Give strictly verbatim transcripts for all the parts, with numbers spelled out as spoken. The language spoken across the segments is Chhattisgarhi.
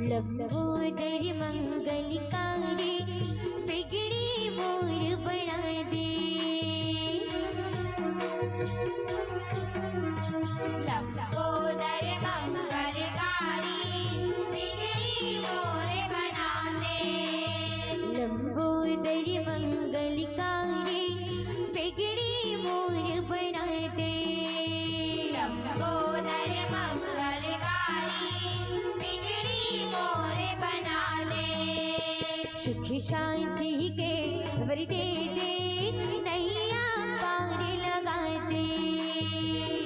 लंबोदर मंगलकारी, बिगड़ी मोर बना दे। लंबोदर मंगलकारी, बिगड़ी मोर बना दे। लंबोदर मंगलकारी, बिगड़ी मोर बना दे। लंबोदर मंगलकारी, बिगड़ी मोर बना दे। सुख शांति के वर दे दे, नैया पार लगा दे।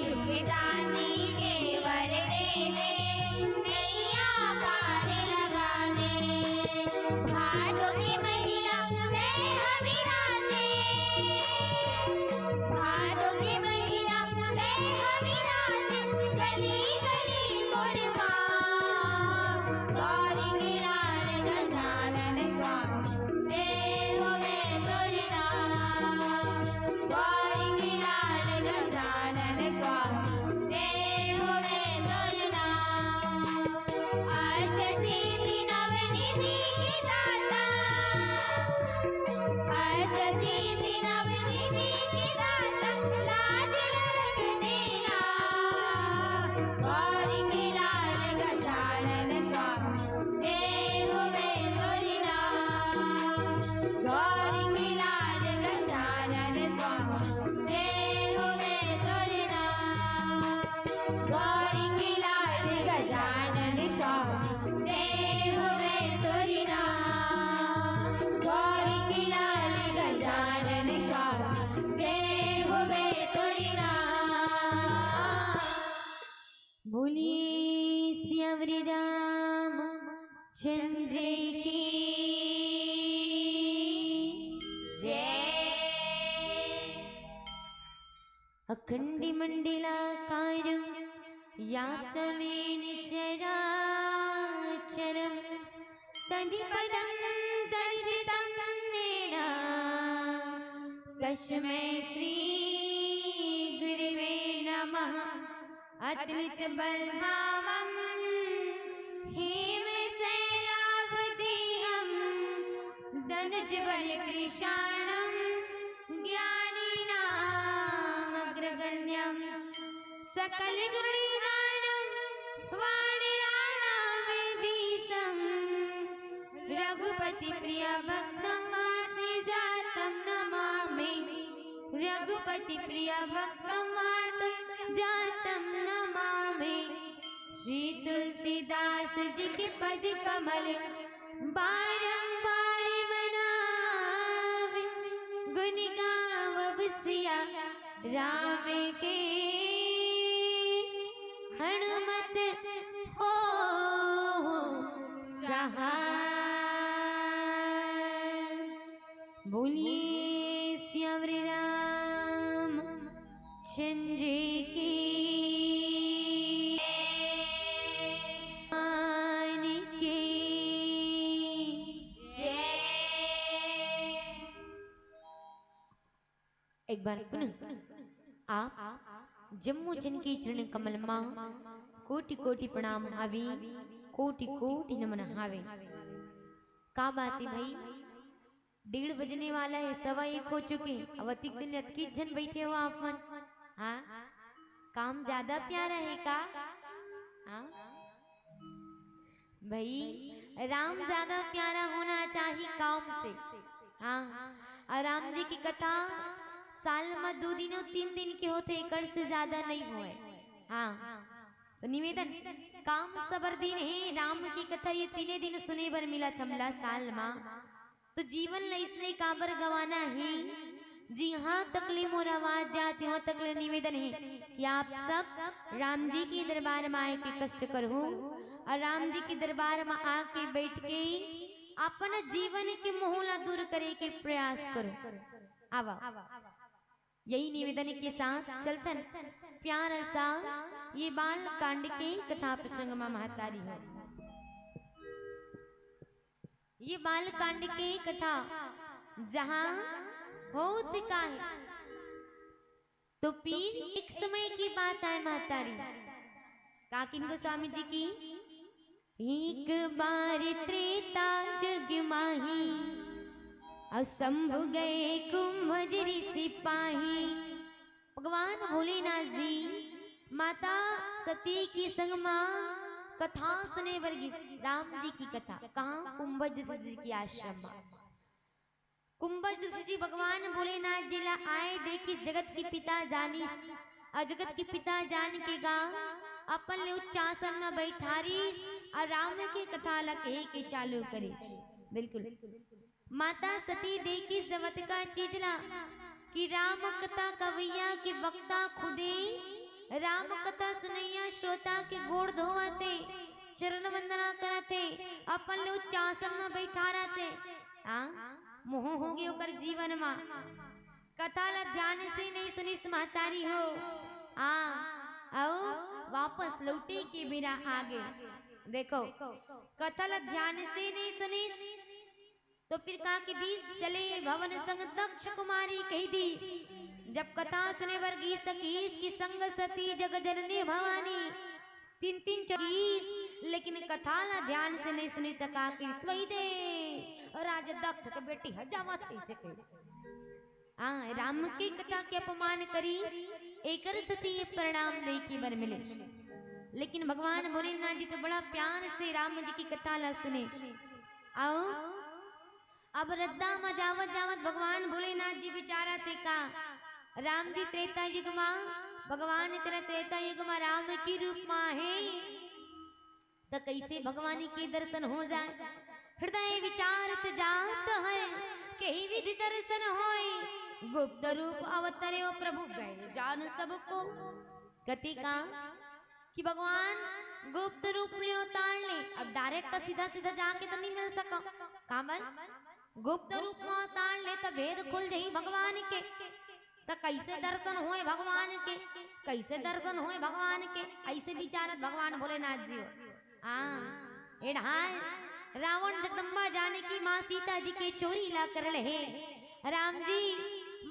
सुख शांति के वर दे दे, नैया पार लगा दे। भादो के महीना में हविराजे, भादो के महीना में हविराजे, गली गली मोर माँ। गौरी के लाल गजानन स्वामी, जय होवे तोर नाम। गौरी के लाल गजानन स्वामी, जय होवे तोर नाम। अष्ट सिद्धि नव निधि के दाता, अष्ट सिद्धि नव निधि के दाता, लाज लरक देना। गौरी के लाल गजानन स्वामी, जय होवे तोर नाम। गौरी के लाल गजानन स्वामी, जय होवे तोर नाम। गौरी के लाल गजानन स्वामी, जय होवे तोर नाम। गौरी के लाल गजानन स्वामी, जय होवे तोर नाम। बोलिए सियावर राम चंद्र की जय। अखंड मंडलाकारं व्याप्तमेन चराचरं तत्पदं दर्शितं येन तस्मै श्री गुरवे नमः। अतुलित बल धामं हेम शैलाभ देहं दनुज बल कृशाणं ज्ञानीनामग्रगण्यं सकल गुण निधानं वाणिराणामधीशं रघुपति प्रिय भक्तं वात जातं नमामि। रघुपति प्रिय भक्तं वात जातं नमामि। श्री तुलसीदास जी के पद कमल बारंबार मनावे। गुण गावब सिया राम के हनुमत हो सहाय। बोलिए सियावर राम चंद्र की मान की जय। एक बार पुनः आप जम्मो जन के चरण कमल मा कोटि कोटि प्रणाम हावे, कोटि कोटि नमन हावे। का बात है भाई, डेढ़ बजने वाला है, सवा एक हो चुके हैं, अब अतिक दिन अतकी झन बैठे हो आप मन। हाँ, काम ज्यादा प्यारा है का? हाँ भाई, राम ज्यादा प्यारा होना चाहिए काम से। हाँ, और राम जी की कथा साल में दो दिन और तीन दिन के होते, एकर से ज्यादा नहीं होए। हाँ, तो निवेदन, काम सबर दिन है, राम की कथा ये तीने दिन सुने बर मिलत हमला साल मा। तो जीवन ल इसने काबर गवाना है, जिहाँ तक ले मोर आवाज जात, तिहाँ तक ले निवेदन है कि आप सब राम जी के दरबार में आए के कष्ट करहू और राम जी के दरबार में आके बैठ के अपन जीवन के मोह ला दूर करे के प्रयास करो। आवा, यही निवेदन के साथ चलथन प्यारा सा ये बाल कांड के कथा प्रसंग मा महतारी हो। ये बाल कांड के कथा जहाँ होत का है, तो फिर एक समय की बात आय महतारी, काकिन गोस्वामी जी की, एक बार त्रेता जुग माही, अउ शंभु गए कुंभज ऋषि पाही। भगवान भोलेनाथ जी माता सती के संग मा कथा सुने बर गिस, राम जी की कथा। कहाँ? कुंभज ऋषि जी के आश्रम मा। कुंभज ऋषि जी भगवान भोलेनाथ जी ला आए, देखिस जगत के पिता जानिस, अउ जगत के पिता जान के गा अपन ले उच्च आसन म बैठारिस अउ राम के कथा ला कहे के चालू करिस। बिल्कुल। माता सती देखिस जब अतका चीज ला कि राम कथा कवैया के वक्ता खुदे राम कथा सुनैया श्रोता के गोड़ धोवत हे, चरण वंदना करत हे, अपन ले उच्च आसन म बैठारत हे। आ, मोह होगे ओकर जीवन म। कथा ला ध्यान से नहीं सुनिस महतारी हो। आ, अउ वापस लौटे के बेरा आगे। देखो, कथा ला ध्यान से नहीं सुनिस, तो फिर का कहि दिस, चले भवन संग दक्ष कुमारी कहि दिस। जब कथा सुने बर गिस त किहिस कि संग सती जग जननी भवानी, तीन तीन चढ़ीस, लेकिन कथा ला ध्यान से नहीं सुनिस त का कहिस, वही दे राजा दक्ष के बेटी ह जावत हे, अइसे कहि। हाँ, राम के कथा के अपमान करिस, एकर सती ये परिणाम देखे बर मिलिस। लेकिन भगवान भोलेनाथ जी तो बड़ा प्यार से राम जी की कथा ला सुने। अउ अब रद्दा म जावत जावत भगवान भोलेनाथ जी बिचारत हे का, राम जी त्रेता युग मा, भगवान तेरा त्रेता युग मा राम के रूप मा हे, त कइसे भगवानी के दर्शन हो जाए। हृदय विचारत जात है, केहि विधि दर्शन होय, गुप्त रूप अवतरे ओ प्रभु गए जान सबको। कति का कि भगवान गुप्त रूप ले अवतार ले, अब direct सीधा सीधा जाके तो नहीं मिल सका। काबर? गुप्त रूप म अवतार ले त भेद खुल जही भगवान के। त कइसे दर्शन होय भगवान के, कइसे दर्शन होय भगवान के, अइसे बिचारत भगवान भोलेनाथ जी हो। हाँ, एढ़ाय रावण जगदम्बा जानकी माँ सीता जी के चोरी ला कर ले हे। राम जी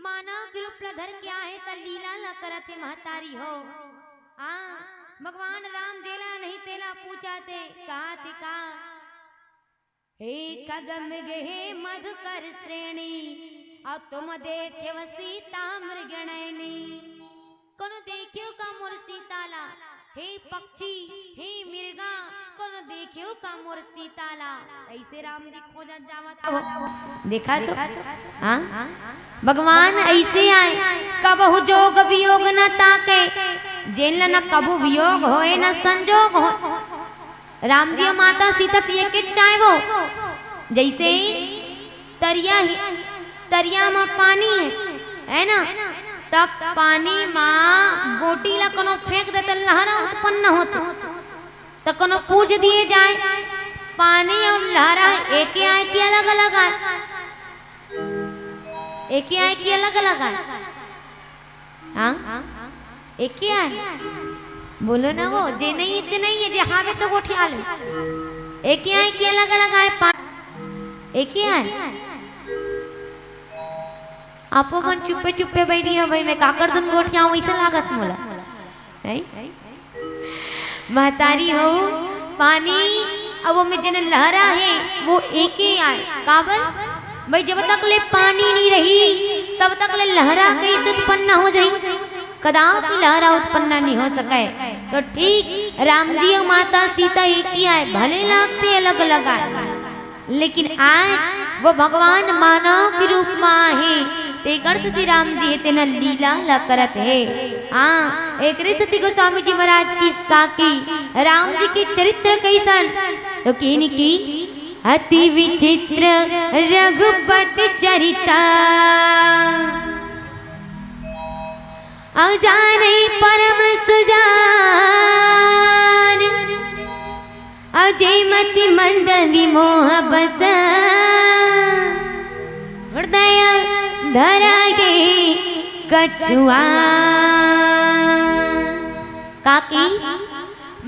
मानव के रूप ला धर के आहे त लीला ला करत हे महतारी हो। हाँ, भगवान राम जेला नहीं तेला पूछत हे, कहा थे का, हे खगमृग हे मधुकर श्रेणी, अउ तुम देखेव सीता मृग नैनी। कोनो देखेव का मोर सीता ला? हे पक्षी, हे मिर्गा, कोनो देखेव का मोर सीता ला? अइसे राम जी खोजत जावत हो। देखा तो? हाँ? भगवान अइसे आय, कबहु जोग वियोग न ताके, जेन ला न कबहु वियोग होय न संजोग होय। राम जी अउ माता सीता त एके चाय वो, जइसे तरिया हे, तरिया म पानी हे, है ना? तब पानी म गोटी ला कोनो फेंक दे त लहरा उत्पन्न होथे, त कोनो पूछ दिए जाए, पानी अउ लहरा एके आय कि अलग-अलग आय? एके आय कि अलग-अलग आय? हाँ? एके आय? बोलो ना वो, जे नहीं हे ते नहीं हे, जे हावे तो गोठिया ले। एके आय कि अलग-अलग आय? पा-, एके आय? आपो मन चुप्पे चुप्पे बइठी हो भाई, मैं काकर दुन गोठियाहूँ, अइसे लागत मोला। हैं? महतारी हो, पानी, अब ओमे जेन लहरा हे, वो एके आय। काबर? भाई, जब तक ले पानी नहीं रही, तब तक ले लहरा कइसे उत्पन्न हो जाही? कदापि लहरा उत्पन्न नहीं हो सकय। तो ठीक राम जी अउ माता सीता एके आय, भले लागथे अलग-अलग आय। लेकिन आय वो भगवान मानव के रूप म आहे, तेकर सेती राम जी हे तेन लीला ला करत हे। हाँ, एकरे सेती गोस्वामी जी महाराज कहिस का कि राम जी के चरित्र कइसन, तो किहिन कि अति विचित्र रघुपति चरिता। अउ जानहि परम सुजान, अउ जे मति मंद विमोह बस, हृदय धरा गे कछुआ। काकी,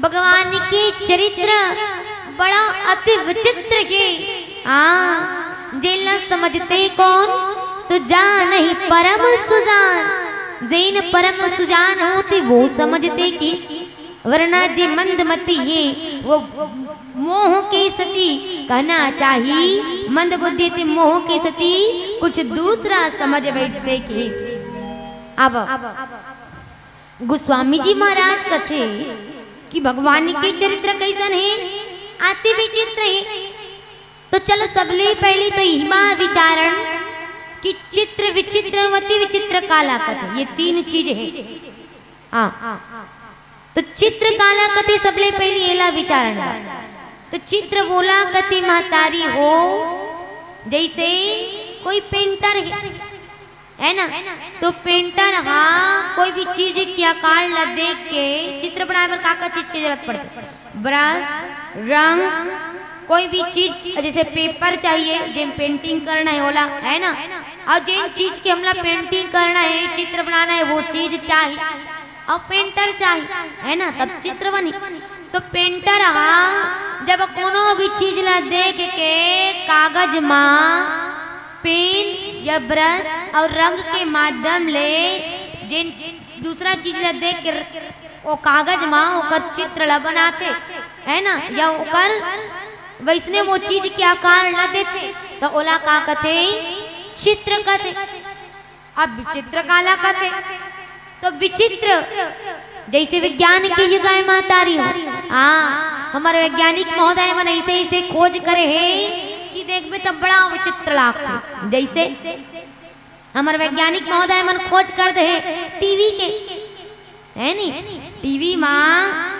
भगवान के चरित्र बड़ा अति विचित्र हे। हाँ, जेला समझथे कोन, तो जानहि परम सुजान। जेन परम सुजान होते वो समझते कि, वरना जे मंदमती हे वो मोह के सती कहना चाही, मंद बुद्धि ते मोह के सती कुछ दूसरा समझ बैठते कि। अब गोस्वामी जी महाराज कथे कि भगवान के चरित्र कैसन हे, अति विचित्र हे। तो चलो, सबले पहले तो इही बात विचारण कि चित्र विचित्र अउ अति विचित्र काला कथे, ये तीन चीज हे। हाँ, तो चित्र काला कथे, सबले पहले एला विचारण। तो चित्र वोला कथे महतारी हो, जैसे कोई पेंटर हे, है ना? तो पेंटर हा कोई भी चीज के आकार ला देख के चित्र बनाए बर का का चीज के जरूरत पड़थे? ब्रश, रंग, कोई भी चीज, जैसे पेपर चाहिए, जेन पेंटिंग करना हे ओला, है ना? अउ जेन चीज के हमला पेंटिंग करना हे, चित्र बनाना हे, वो चीज चाही, अउ पेंटर चाही, है ना? तब चित्र बनी। तो पेंटर हा जब कोनो भी चीज ला देख के कागज मा पेन या ब्रश अउ रंग के माध्यम ले जेन दूसरा चीज ला देख के ओ कागज मा ओकर चित्र ला बनाथे, है ना, या ओकर वैसने वो चीज के आकार ला देथे, तो ओला का कथे? चित्र कथे। अब विचित्र काला कथे? तो विचित्र जैसे विज्ञान के युग आए महतारी हो, हाँ, हमर वैज्ञानिक महोदय मन ऐसे ऐसे खोज करे हे कि देखबे तब बड़ा विचित्र लागथे। जैसे हमर वैज्ञानिक महोदय मन खोज कर दे हे टीवी के, है नी? टीवी मा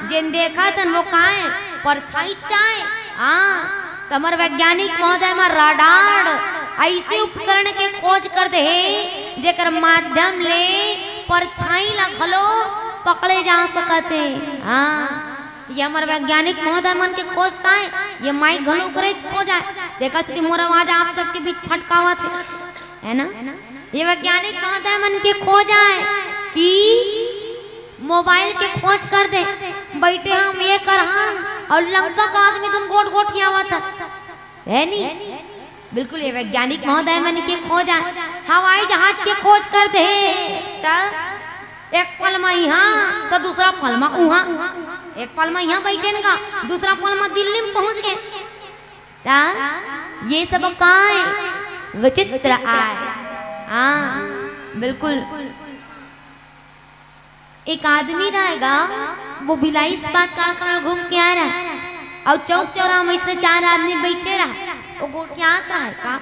जेन देखत हन वो काय? परछाई चाय। हाँ, त हमर वैज्ञानिक महोदय मन राडार ऐसे उपकरण के खोज कर दे हे, जेकर माध्यम ले परछाई ला घलो पकड़े जा सकत हे। हाँ, ये हमर वैज्ञानिक महोदय मन के खोज ताय, ये माइक घलो करे खोज आय। देखत हस कि मोर आवाज आप सबके बीच फटकावत हे, है ना? ये वैज्ञानिक महोदय मन के खोज आय कि मोबाइल के खोज कर दे, बैठे हम ये करहन अउ लंका का आदमी तुम गोठ गोठियावत हे, है नी? बिल्कुल, ये वैज्ञानिक महोदय मन के खोज आय। हवाई जहाज के खोज कर दे, त एक पल मा इहाँ, त दूसरा पल मा उहाँ, एक पल मा इहाँ बैठे न का, दूसरा पल मा दिल्ली में पहुंच गए। त ये सब काय? विचित्र आय। हाँ, बिल्कुल। एक आदमी रहेगा, वो भिलाई इस्पात कारखाना घूम के आ रहा है, अउ चौक चौराहा में इसने चार आदमी बैठे रहा, वो गोठियात रहा है का,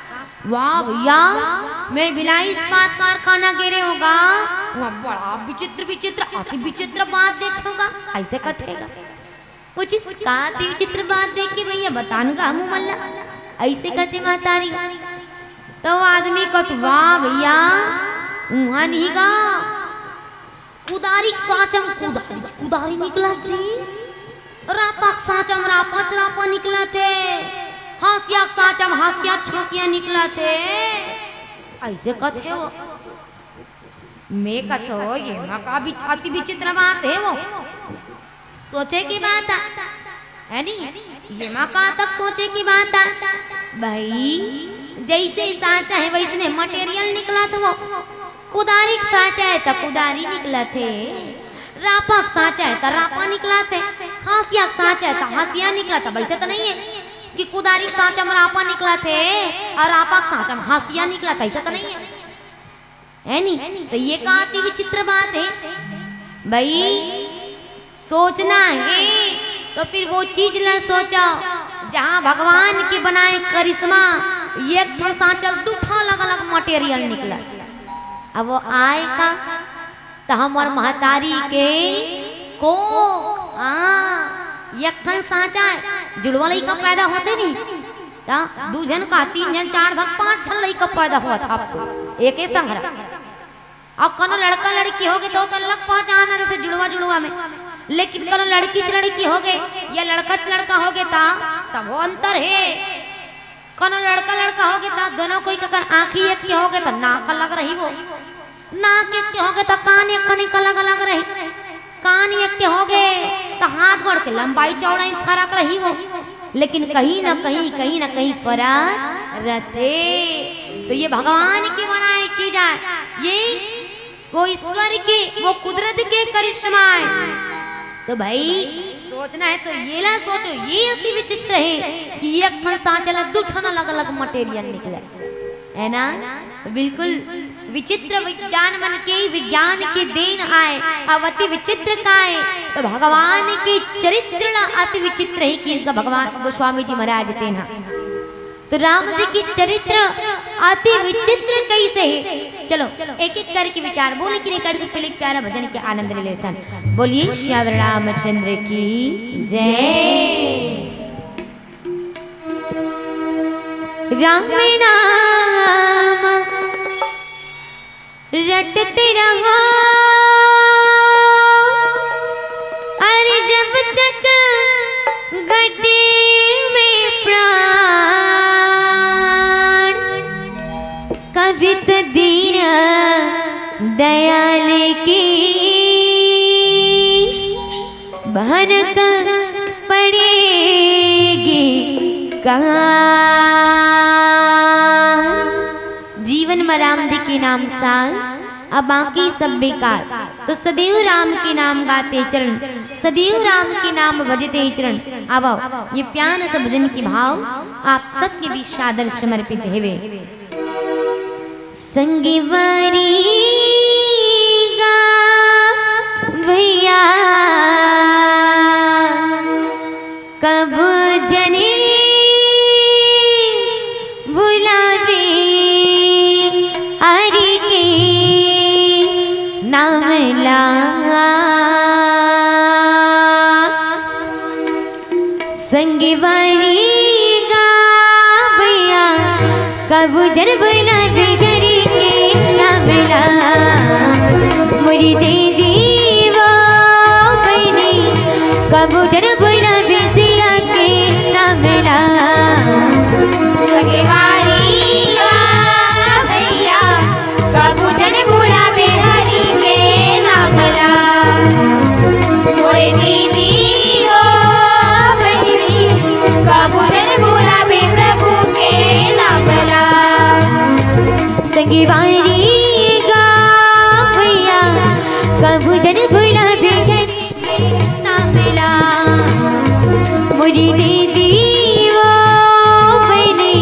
"वाह भैया, मैं भिलाई इस्पात कारखाना गे रहे होगा, वहाँ बड़ा विचित्र विचित्र, अति विचित्र बात देखे होगा," ऐसे कथेगा। पूछिस, "का अति विचित्र बात देखे भैया, बतान का हमू मन ला?" ऐसे कथे महतारी। तो वो आदमी कथे, "वाह भैया, उहाँ नहीं गा, कुदारी के साँचा म कुदारी, कुदारी निकलत हे, रापा के साँचा म रापा च रापा निकलत हे, हँसिया के साँचा म हँसिया च हँसिया निकलत हे।" ऐसे कथे वो। मैं कथों, "ये मा का विच-, अति विचित्र बात हे वो।" सोचे की बात आय, है नी? ये मा का तक सोचे की बात आय। भाई, जैसे साँचा हे, वैसने material निकलत हे वो। कुदारी के साँचा हे, त कुदारी निकलत हे। रापा के साँचा हे, त रापा निकलत हे। हँसिया के साँचा हे, त हँसिया निकलत हे। वैसे त नहीं हे कि कुदारी के साँचा म रापा निकलत हे अउ रापा के साँचा म हँसिया निकलत हे, ऐसे त नहीं हे। है नी? त ये का अति विचित्र बात हे? भाई, सोचना हे, तो फिर वो चीज ला सोचो, जहाँ भगवान के बनाए करिश्मा, एक ठन साँचा ल दू ठन अलग-अलग material निकलत। अब वो आय का? त हमर महतारी के कोख, हाँ, एक ठन साँचा आय, जुड़वा लइका पैदा होथे नी, त दू झन का, तीन झन, चार झन, पाँच झन लइका पैदा होवत हे अब तो, एके संघरा। अउ कोनो लड़का लड़की होगे त अलग पहचान रहिथे जुड़वा जुड़वा में, लेकिन कोनो लड़की लड़की होगे या लड़का लड़का होगे त, तब वो अंतर हे। कोनो लड़का लड़का होगे त दोनों कोई के कर आँखी एक के होगे त नाक अलग रही वो, नाक एक के होगे त कान एक कनिक अलग अलग रही, कान एक के होगे त हाथ गोड़ के लंबाई चौड़ाई फरक रही वो, लेकिन कहीं ना कहीं, कहीं ना कहीं फरक रहिथे। तो ये भगवान के बनाए चीज आय, ये वो ईश्वर के, वो कुदरत के करिश्मा हे। तो भाई, सोचना हे तो ये ला सोचो, ये अति विचित्र हे कि एक ठन सांचा ला दू ठन अलग-अलग material निकले, हे ना? तो बिल्कुल विचित्र विज्ञान मन के, विज्ञान के देन आय। अब अति विचित्र का हे? तो भगवान के चरित्र ला अति विचित्र हे कि इसका भगवान गोस्वामी जी महाराज तेन हा। तो राम जी के चरित्र अति विचित्र कइसे हे? चलो, एक-एक करके विचार बोले कि नहीं कर से पहले एक प्यारा भजन के आनंद ले लेथन। बोलिए सियावर रामचंद्र की जय। राम नाम रटते रहो, अरे जब तक घटे में प्राण। कवि तो दीन दयाल की भनक पड़ेगी कहाँ। जीवन में राम जी के नाम सार, अब बाकी सब बेकार। तो सदैव राम के नाम गाते चरण, सदैव राम के नाम भजते चरण। आवो, ये प्यार से भजन के भाव आप सबके बीच सादर समर्पित हेवे। संगवारी गा भैया, कब जने बुलावे हरि के नाम ला। संगवारी गा भैया, कबू जन बुलावे हरि के नाम ला। मोरी दीदी वो बहिनी, कबू जन बुलावे सिया के नाम ला। संगवारी गा भैया, कबू जन बुलावे हरि के नाम ला। मोरे दीदी ओ बहिनी, कबू जन बुलावे प्रभु के नाम ला। संगवारी गा भैया, कबू जन बुलावे हरि के नाम ला। मोरी दीदी ओ बहिनी,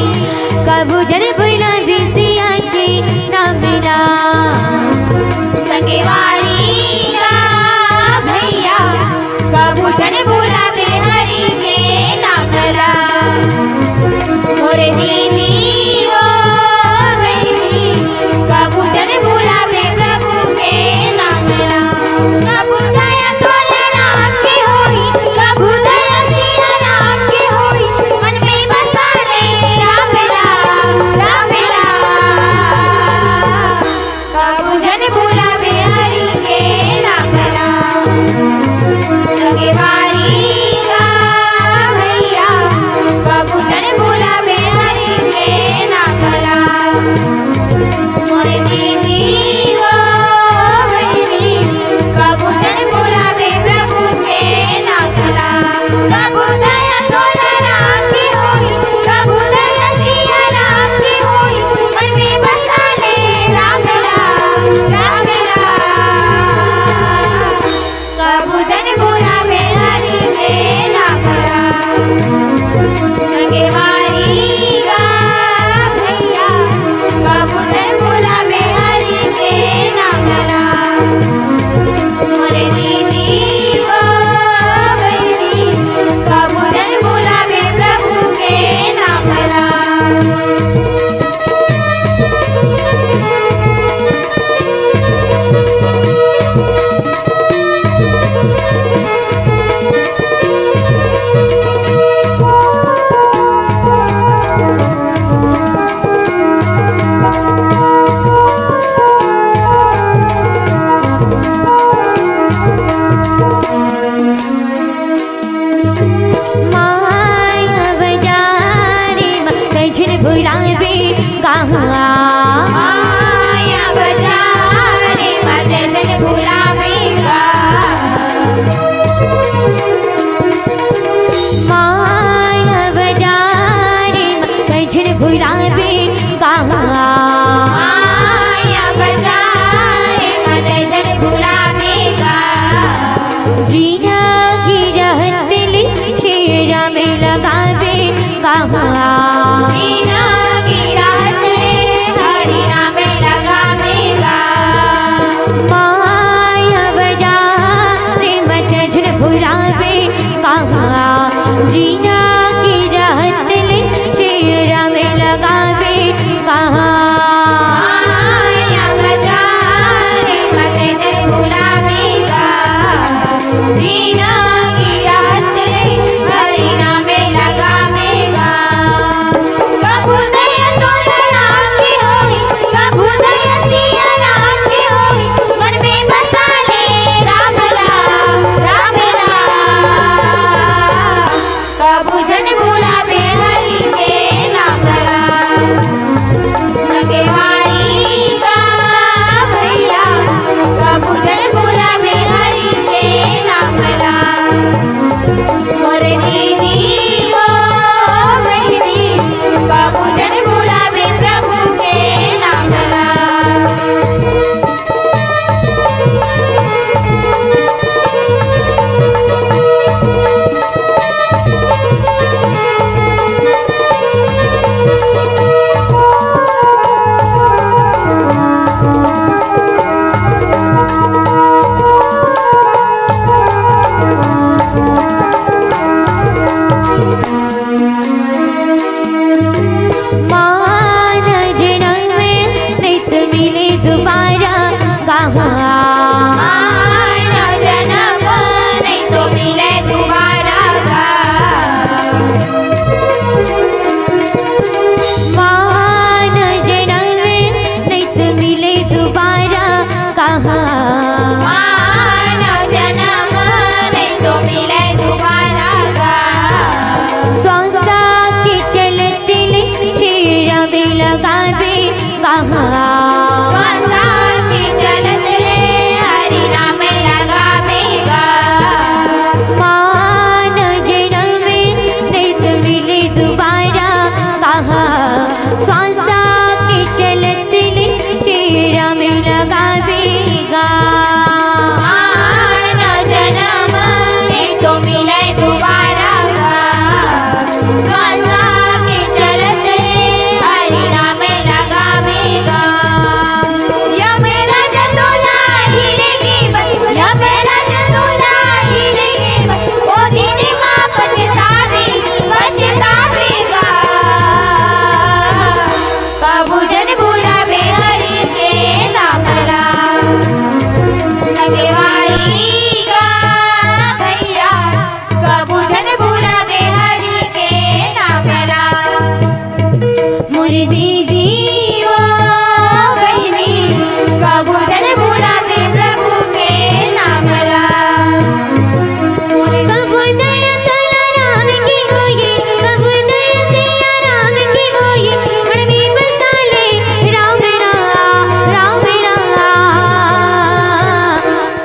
कबू जन बुलावे सिया के नाम ला। संगवारी गा भैया, कबू जन बुलावे हरि के नाम ला। मोरे दीदी ओ बहिनी, कबू जन बुलावे प्रभु के नाम ला। कबू दया तोला राम के होई, कबू दया सिया राम के होई, मन में बसा ले राम ला, राम ला। कबू जन बुलावे हरि के नाम ला। संगवारी गा भैया, कबू जन बुलावे हरि के नाम ला। मोरे दीदी ओ बहिनी, कबू जन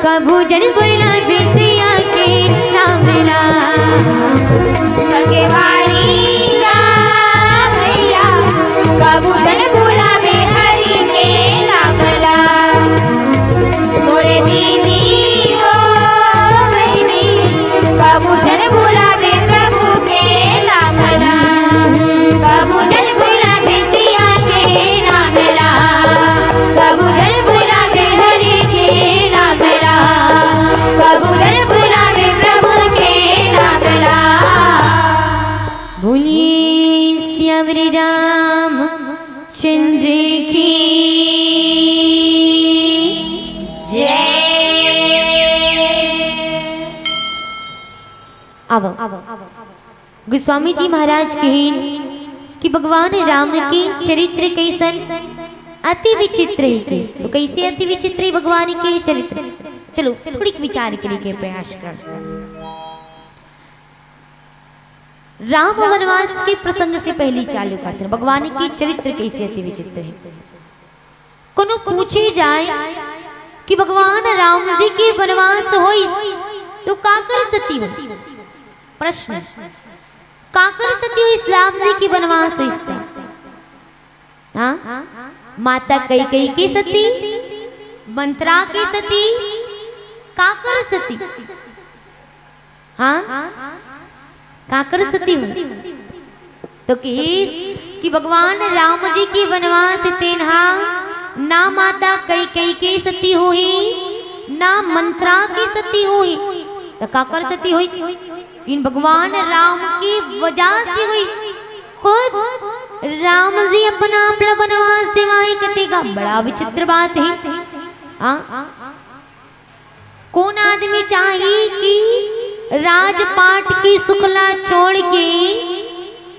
कभू झन भुलाबे सिया के नाम ला। संगवारी ला भैया, कभू झन भुलाबे हरि के नाम ला। मोरे दीदी हो बहिनी, कभू झन भुलाबे प्रभु के नाम ला। कभू झन भुलाबे सिया के नाम ला। कभू झन भुलाबे हरि के नाम ला। कभू झन भुलाबे प्रभु के नाम ला। बोलिए सियावर रामचंद्र की जय। अब गोस्वामी जी महाराज कहिन कि भगवान राम के चरित्र कइसन, अति विचित्र हे कहिस। तो कइसे अति विचित्र हे भगवान के चरित्र? चलो, थोड़ी विचार करे के प्रयास कर। राम वनवास के प्रसंग से पहिली चालू करथन, भगवान के चरित्र कइसे अति विचित्र हे। कोनो पूछे जाय कि भगवान राम जी के वनवास होइस तो काकर सेती होइस? प्रश्न, काकर सेती होइस राम जी के वनवास होइस त? हाँ, माता कैकेयी के सेती, मंथरा के सेती, काकर सेती? हाँ, काकर सेती होइस? तो कहिस कि भगवान राम जी के वनवास तेन हा ना माता कैकेयी के सेती होही, ना मंथरा के सेती होही, त काकर सेती होइस? इन भगवान राम के वजह से होइस। खुद राम जी अपन आप ला वनवास देवाही कथे गा, बड़ा विचित्र बात हे। हाँ, कोन आदमी चाही कि राजपाट के सुख ला छोड़ के,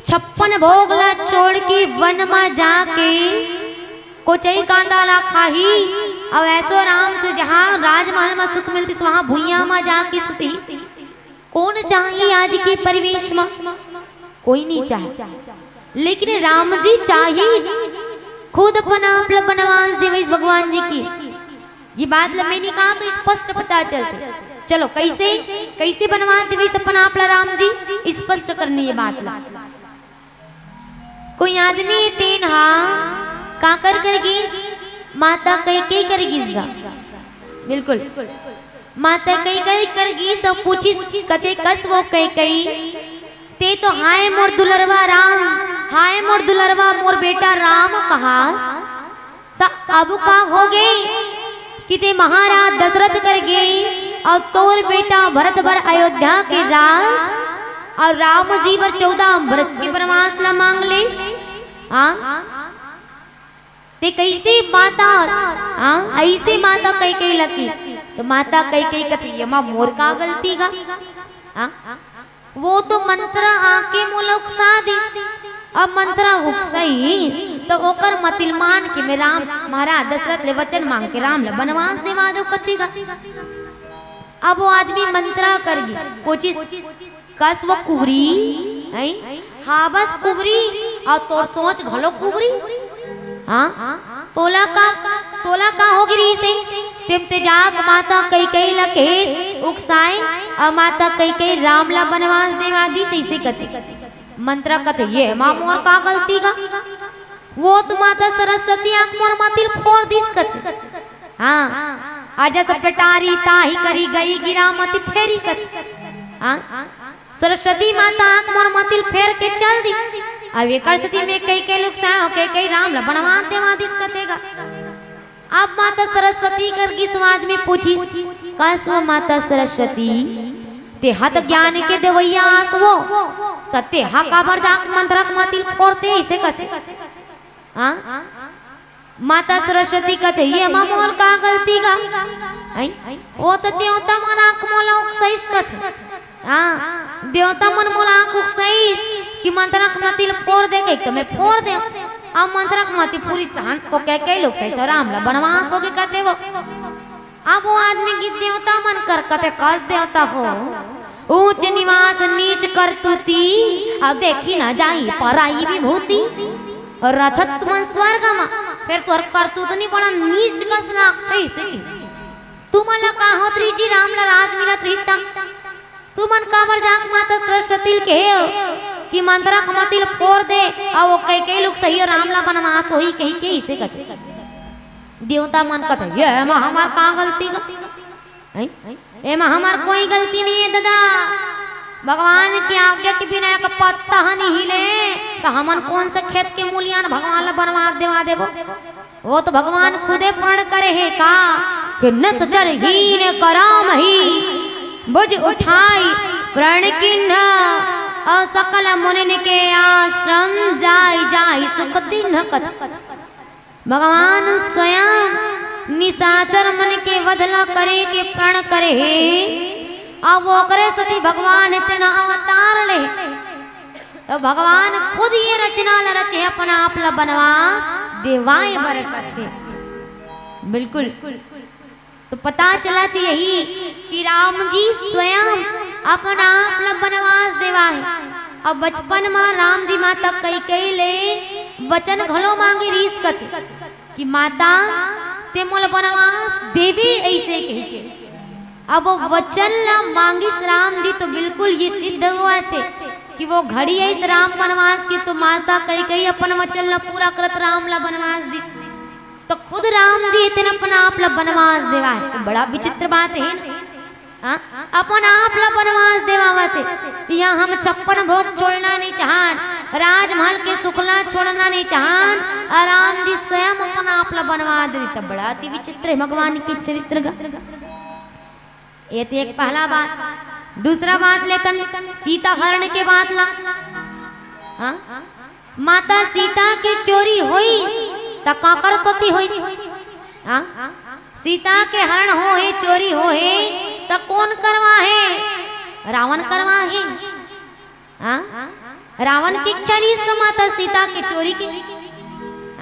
छप्पन भोग ला छोड़ के वन मा जाके कोचई कांदा ला खाही, अउ ऐसो आराम से जहाँ राजमहल मा सुख मिलतिस वहाँ भुइयां मा जाके सुतही? कोन चाही आज के परिवेश मा? कोई नहीं चाहे, लेकिन राम जी चाहिस, खुद अपन आप ला वनवास देवाइस भगवान जी के। ये बात ला मैं नहीं कहा तो स्पष्ट पता चलथे। चलो, कैसे, कैसे वनवास देवाइस अपन आप ला राम जी, स्पष्ट करनी ये बात ला। कोई आदमी तेन हा काकर कर गिस, माता कैकेयी कर गिस गा। बिल्कुल, माता कैकेयी कर गिस अउ पूछिस, कथे, कस वो कैकेयी, ते तो हाय मोर दुलरवा राम, हाय मोर दुलरवा मोर बेटा राम कहास, त अब का होगे कि ते महाराज दशरथ कर गे अउ तोर बेटा भरत बर अयोध्या के राज अउ राम जी बर चौदह बरस के वनवास ला मांग लेस। हाँ, ते कैसे माता, हाँ, ऐसे माता कैकेयी लगी, तो माता कैकेयी कथे, "एमा मोर का गलती गा?" हाँ, वो तो मंथरा आके मोला उकसा दिस। अब मंथरा उकसई, तो ओकर मतिल मान के मैं राम, महाराज दशरथ ले वचन मांग के राम ला वनवास देवा दो कथे गा। अब वो आदमी मंथरा कर गिस, पूछिस, कस वो कुबरी, हैं? हाँ, बस कुबरी, अउ तोर सोच घलो कुबरी। हाँ? तोला का, तोला का हो गिरी से? तेम ते जाके माता कैकेयी ला कहेस, उकसाए, अउ माता कैकेयी राम ला वनवास देवा दिस, अइसे कथे। मंथरा कथे, "एमा मोर का गलती गा? वो तो माता सरस्वती आंख मोर मतिल फोर दिस," कथे। हाँ, अजस पेटारी ताहि करी गई गिरा मति फेरी कथे। हाँ, सरस्वती माता आंख मोर मतिल फेर के चल दिस। अब एकर सेती मैं कैकेयी ल उकसाए हंव, कैकेयी राम ला वनवास देवा दिस कथे गा। अब माता सरस्वती कर गिस, वो आदमी पूछिस, कस वो माता सरस्वती, ते हा त ज्ञान के देवइया आस वो, त ते हा काबर जाके मंथरा के मतिल फोरते अइसे कथे? हाँ? माता सरस्वती कथे, "एमा मोर का गलती गा?" हैं? वो तो देवता मन आंख मोला उकसाइस कथे। हाँ, देवता मन मोला आंख उकसाइस कि मंथरा के मतिल फोर दे कहिके, त मैं फोर देंव। अब मंथरा के मति फोरिस तहन ओ कैकेयी ल उकसाइस, राम ला वनवास होगे कथे वो। अब वो आदमी गिस देवता मन कर, कथे, कस देवता हो, ऊंच निवास नीच करतूती, अउ देखी न जाही पराई विभूति। रथत तुमन स्वर्ग मा, फेर तोर करतूत नहीं बड़ा नीच कस लागथे अइसे कि तुमन ला का होत रही जी, राम ला राज मिलत रही त तुमन काबर जाके माता सरस्वती ल कहे हो कि मंथरा के मति ल फोर दे, अउ वो कई कई लोग सही हो राम ला बनवास होही कही के इसे कथे। देवता मन कथे, "ये एमा हमार का गलती गा? हैं? एमा हमार कोई गलती नहीं है दादा। भगवान की आज्ञा के बिना एक पत्ता ह नहीं हिले, त हमन कौन से खेत के मूलियान भगवान ला बनवास देवा देबो?" वो तो भगवान खुदे प्रण करे हे का कि निश्चर हीन कराम ही भुज उठाई प्रण किन्ह, अउ सकल मुनिन के आश्रम जाई जाई सुख दीन्ह कथ। भगवान स्वयं निशाचर मन के वध ला करे के प्रण करे हे, अउ ओकरे सेती भगवान इतना अवतार ले। तो भगवान खुद ये रचना ल रचे, अपन आप ल बनवास देवाए बर कथे। बिल्कुल। तो पता चलत यही कि राम जी स्वयं अपन आप ल बनवास देवाए। अउ बचपन म राम जी माता कैकेयी ले वचन घलो मांगे रीस कथे कि माता, ते मोला बनवास देबे, ऐसे कही के। अब वो वचन ला मांगिस राम जी, तो बिल्कुल ये सिद्ध हुआ थे कि वो घड़ी आइस राम बनवास के, तो माता कैकेयी अपन वचन ला पूरा करत राम ला बनवास दिस। तो खुद राम जी इतने अपन आप ला बनवास देवा है, तो बड़ा विचित्र बात है ना। हाँ? अपन आप ला बनवास देवावत है। यहाँ हम छप्पन भोग छोड़ना नहीं चाहन, राजमहल के सुखला छोड़ना नहीं चाहन, और राम जी स्वयं अपन आप ला बनवास दे, तो बड़ा अति विचित्र है भगवान के चरित्र का। ये तो एक पहला बात। दूसरा बात लेतन सीता हरण के बात ला। हाँ? माता सीता के चोरी होई त काकर सेती होई? हाँ? सीता के हरण हो हे, चोरी हो हे, त कौन करवा हे? रावण करवा हे। हाँ? रावण की इच्छा रहिस त माता सीता के चोरी के।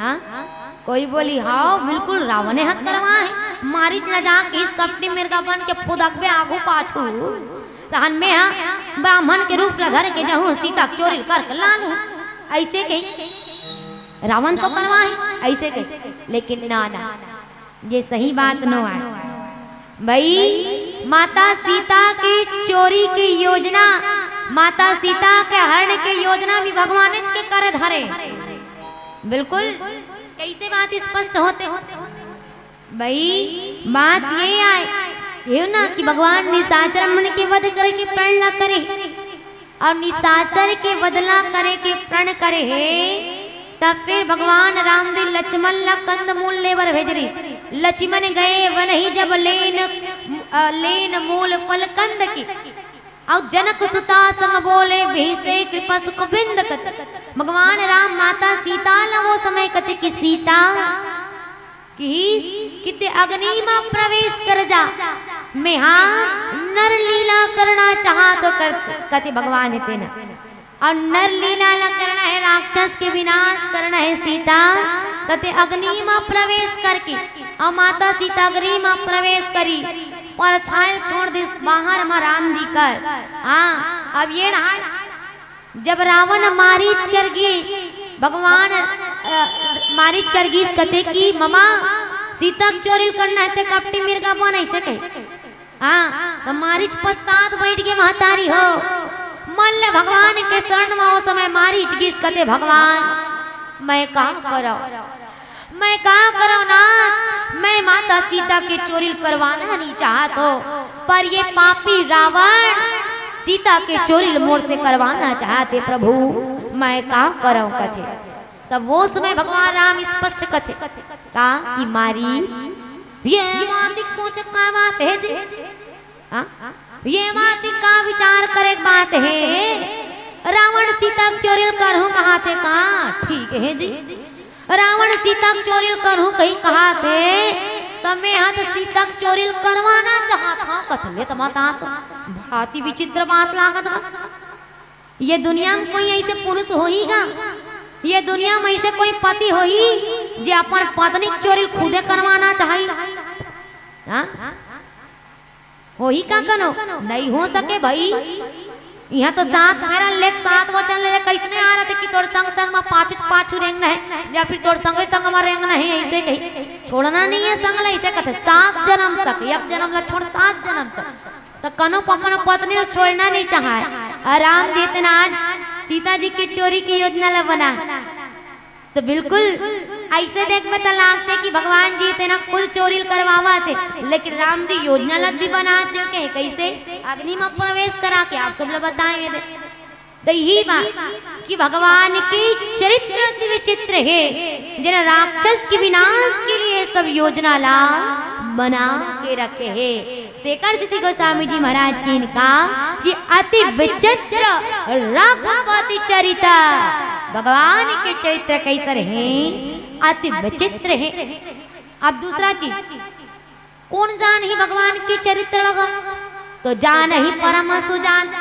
हाँ? कोई बोली, "हाव, बिल्कुल रावणे हत करवा हे।" मारिच ल जाके इस कपटी मिर्गा बन के फुदकबे आगू पाछू, तहन में हा ब्राह्मण के रूप ल धर के जहूँ सीता के चोरी ल करके लानू। ऐसे कही, "रावण तो करवा हे," ऐसे कही। लेकिन ना, ना, ये सही बात नो आय। भाई, माता सीता के चोरी के योजना, माता सीता के हरण के योजना भी भगवान के कर धरे। बिल्कुल, कैसे बात स्पष्ट होते? भाई, बात ये आय, ये ना कि भगवान निशाचर मन के वध करके प्रण ला करे। अउ निशाचर के वध ला करे के प्रण करे हे, तब फिर भगवान राम जी लक्ष्मण ला कंदमूल ले बर भेज रहिस। लक्ष्मण गए वनहि जब लेन, अ, लेन मूल फल कंद के। अउ जनक सुता संग बोले, बिहसे कृपा सुख बिंद कत। भगवान राम माता सीता ला वो समय कथे कि सीता, कि, कि ते अग्नि म प्रवेश कर जा, मेहा नर लीला करना चाहत हो कर, कथे भगवान हे तेना। अउ नर लीला ला करना हे, राक्षस के विनाश करना हे सीता, त ते अग्नि म प्रवेश करके, अउ माता सीता अग्नि म प्रवेश करी, परछाई छोड़ दिस बाहर म राम जी कर। हाँ, अब ये ना जब रावण मारीच कर गिस, भगवान, अ, मारीच कर गिस कथे कि ममा, सीता के चोरी ल करना हे ते कपटी मिर्गा बन, ऐसे कहे। हाँ, त मारीच पछतात बइठ गे, महतारी हो। मन ले भगवान के शरण म ओ समय मारीच गिस कथे, "भगवान, मैं का करव?" मैं का करव नाथ, मैं माता सीता के चोरी ल करवाना नहीं चाहत हो, पर ये पापी रावण सीता के चोरी ल मोर से करवाना चाहत हे प्रभु, मैं का करव कथे। तब वो समय भगवान राम स्पष्ट कथे का कि मारीच, ये मातिक सोच का बात हे जी? हाँ? ये बात का विचार करे के बात हे, रावण सीता के चोरी ल करहूं कहाथे का? ठीक हे जी, रावण सीता के चोरी ल करहूं कही कहाथे, त मैं हा त सीता के चोरी ल करवाना चाहत हंव कथे ले त बता तो। अति विचित्र बात लागत गा। ये दुनिया म कोई ऐसे पुरुष होही गा? ये दुनिया म ऐसे कोई पति होही जे अपन पत्नी के चोरी ल खुदे करवाना चाही? हाँ? होही का कनो? नहीं हो सके भाई। इहाँ तो सात फेरा ले, सात वचन ले, कइसने आ रथे कि तोर संग संग म पाछू पाछू रेंगना हे, या फिर तोर संगे संग म रेंगना हे, अइसे कही। छोड़ना नहीं है संग ला, अइसे कथे, सात जन्म तक, एक जन्म ला छोड़, सात जन्म तक। त कनो अपन पत्नी ला छोड़ना नहीं चाहय। अउ राम जी तेन आज सीता जी के चोरी के योजना ला बना। त बिल्कुल अइसे देखबे त लागथे कि भगवान जी तेन कुल चोरी ल करवावत हे, लेकिन राम जी योजना ला भी बना चुके हे। कइसे? अग्नि म प्रवेश करा के, आप सब ला बताए दे। त यही बात कि भगवान के चरित्र अति विचित्र हे, जेन राक्षस के विनाश के लिए सब योजना ला बना के रखे हे। तेकर सेती गोस्वामी जी महाराज किहिन का कि अति विचित्र रघुपति चरित। भगवान के चरित्र कइसन हे? अति विचित्र हे। अब दूसरा चीज, कोन जानही भगवान के चरित्र ला? तो जानही परम सुजान।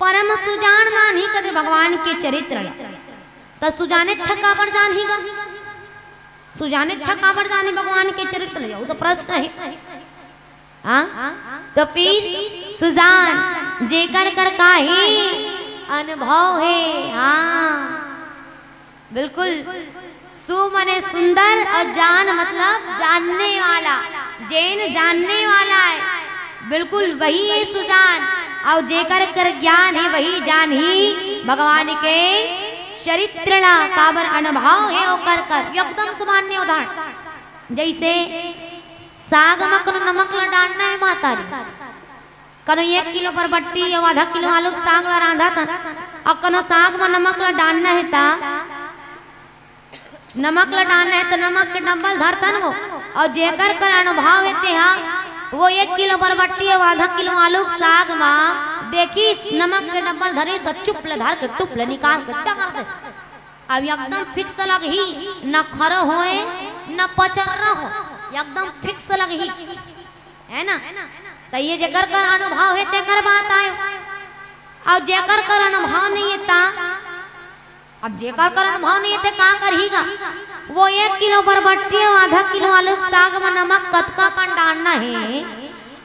परम सुजान जानही कथे भगवान के चरित्र ला। त सुजाने अच्छा काबर जानही गा? सुजाने अच्छा काबर जानही भगवान के चरित्र ला? वो तो प्रश्न हे। हाँ, त फिर सुजान जेकर कर काही अनुभव हे। हाँ, बिल्कुल। सु मने सुंदर अउ जान मतलब जानने वाला, जेन जानने वाला हे, बिल्कुल वही हे सुजान। अउ जेकर कर ज्ञान हे, वही जानही भगवान के चरित्र ला, काबर अनुभव हे ओकर कर। एकदम सामान्य उदाहरण, जइसे साग म कनो नमक ला डालना हे माता जी, कनो एक किलो बरबट्टी अउ आधा किलो आलू के साग ला रांधत हन, अउ कनो साग म नमक ला डालना हे त नमक ला डालना हे त नमक के डब्बा ल धरथन वो, अउ जेकर कर अनुभव हे तेहा वो एक किलो बरबट्टी अउ आधा किलो आलू के साग म देखिस नमक के डब्बा ल धरिस अउ चुप ले धर के टुप ले निकाल के टंगर दे। अब एकदम फिक्स लगही, न खरो होय न पचर्रा हो, एकदम फिक्स लगही, हे ना? त ये जेकर कर अनुभव हे तेकर बात आय। अउ जेकर कर अनुभव नहीं हे त, अब जेकर कर अनुभव नहीं हे त का करही गा? वो एक किलो बरबट्टी अउ आधा किलो आलू के साग म नमक कतका कन डालना हे,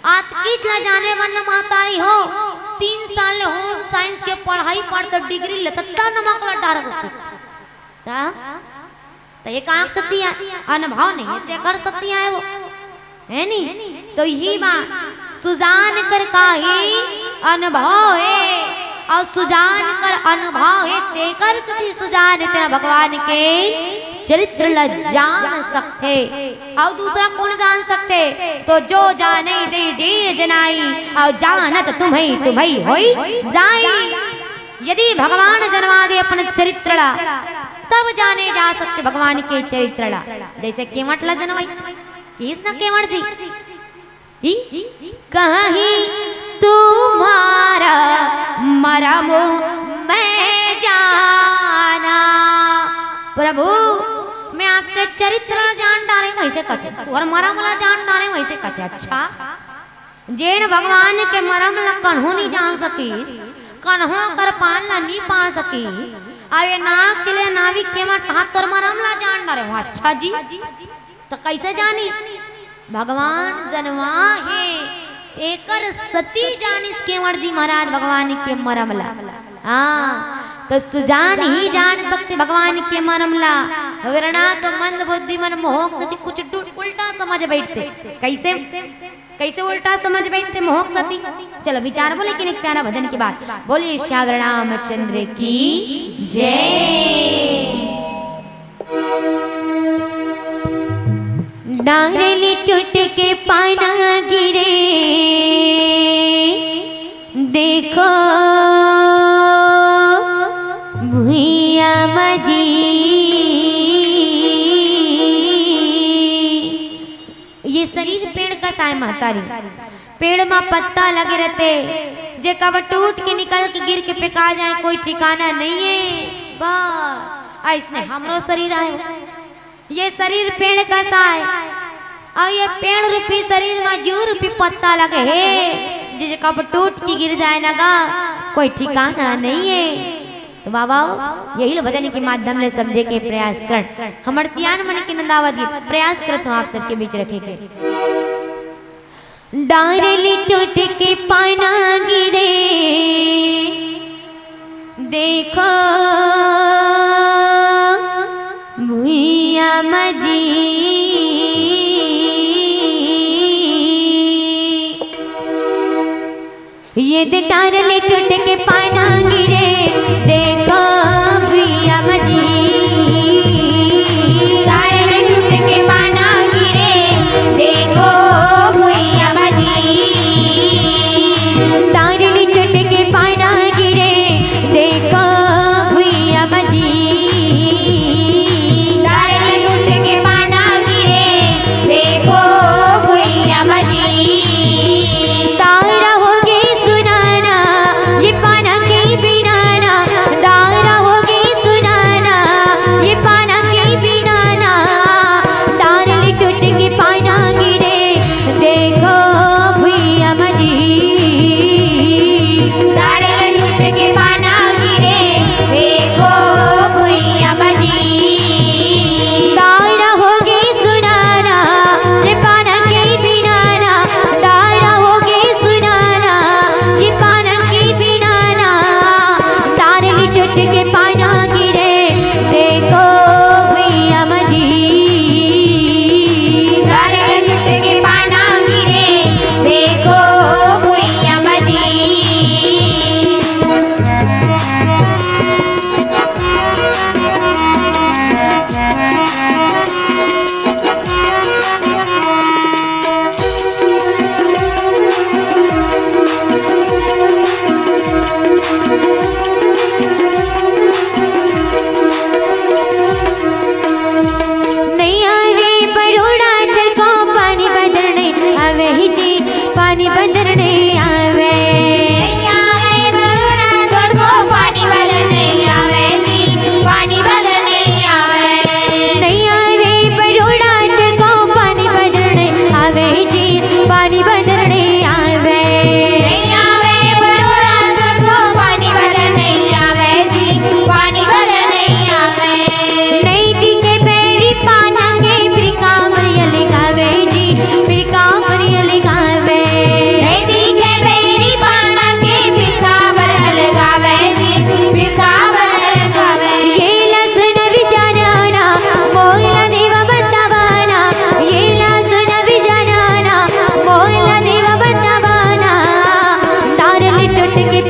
अतकीच ला जाने बर न महतारी हो। तीन साल ले होम साइंस के पढ़ाई पढ़त डिग्री लेत त नमक ला डारत हे। त त ये कांक सती आय, अनुभव नहीं हे, तेकर सती आय वो, हे नी? त यही बात, सुजान कर काही अनुभव हे, अउ सुजान कर अनुभव हे, तेकर सती सुजान तेन भगवान के चरित्र ल जान सकथे। अउ दूसरा कोन जान सकथे? त जो जाने दे जे जनाई, अउ जानत तुम्हई तुम्हई होई जाई। यदि भगवान जनवा दे अपन चरित्र ला, तब जाने जा सकथे भगवान के चरित्र ला। जइसे केवट ला जनवाइस, किहिस ना केवट जी, ही? कहीं तुम्हारा मरम मैं जाना। प्रभु, मैं आपके चरित्र ला जान डारेंव, अइसे कथे, तुंहर मरम ला जान डारेंव, अइसे कथे। अच्छा, जेन भगवान के मरम ला कन्हो नहीं जान सकिस, कन्हो कर पान ला नहीं पा सकिस, अउ ये नाव के ले नाविक केवट कहा तोर मरम ला जान डारेंव। अच्छा जी, त कइसे जानी? भगवान जनवा हे, एकर सती जानिस केवट जी महाराज भगवान के मरम ला। हाँ, त सुजान ही जान सकथे भगवान के मरम ला। वरना तो मंद बुद्धि मन मोहक सती कुछ डु-, उल्टा समझ बइठथे। कइसे? कइसे उल्टा समझ बइठथे मोहक सती? चलो विचारबो, लेकिन एक प्यारा भजन के बाद। बोलिए श्यावर रामचंद्र की जय। डांडली टूट के पाना गिरे, देखो भुइया मजी। ये शरीर पेड़ कस आय महतारी, पेड़ म पत्ता लगे रथे, जे कब टूट के निकल के गिर के फेंका जाए, कोई ठिकाना नहीं हे। बस अइसने हमरो शरीर आय, ये शरीर पेड़ कस आय, अउ ये पेड़ रूपी शरीर म जीव रूपी पत्ता लगे हे, जे कब टूट के गिर जाए न गा, कोई ठिकाना नहीं हे। त बाबा, यही ल भजन के माध्यम ले समझे के प्रयास कर। हमर सियान मन के नंदावत गीत प्रयास करत हों आप सबके बीच रखे के। डार ले टूट के पाना गिरे, देखो भुइया मजी। ये दे डार ले टूट के पाना गिरे, देखो भुइया मजी। डार ले टूट के पाना गिरे, देखो भुइया मजी। डार ले टूट के पाना गिरे, देखो भुइया मजी। डार ले टूट के पाना गिरे, देखो भुइया मजी। तारा होगे सुनाना, ये पाना के बिनाना। तारा होगे सुनाना, ये पाना के बिनाना। डार ले टूट के पाना गिरे, देखो भुइया मजी। डार ले टूट के पाना गिरे, देखो भुइया मजी। तारा होगे सुनाना, ये पाना के बिनाना। तारा होगे सुनाना, ये पाना के बिनाना। डार ले टूट के पाना गिरे, देखो भुइया मजी। डार ले टूट के पाना गिरे, देखो भुइया मजी। नइ आवे बरोड़ा चरको, पानी बदर नइ आवे ही जी, पानी बदर नइ आवे। नइ आवे बरोड़ा चरको, पानी बदर नइ आवे जी, पानी बदर नइ आवे। नइ आवे बरोड़ा चरको, पानी बदर नइ आवे जी, पानी बदर नइ आवे। नइ आवे बरोड़ा चरको, पानी बदर नइ आवे जी, पानी बदर नइ आवे। नइ दिखे बैरी पाना के, फिर कांवर अलगावे जी, फिर कांवर अलगावे। नइ दिखे बैरी पाना के, फिर कांवर अलगावे जी, फिर कांवर अलगावे। ये ला सुन विचाराना, मोला देवा बतावाना। ये ला सुन विचाराना, मोला देवा बतावाना। डार ले टूट के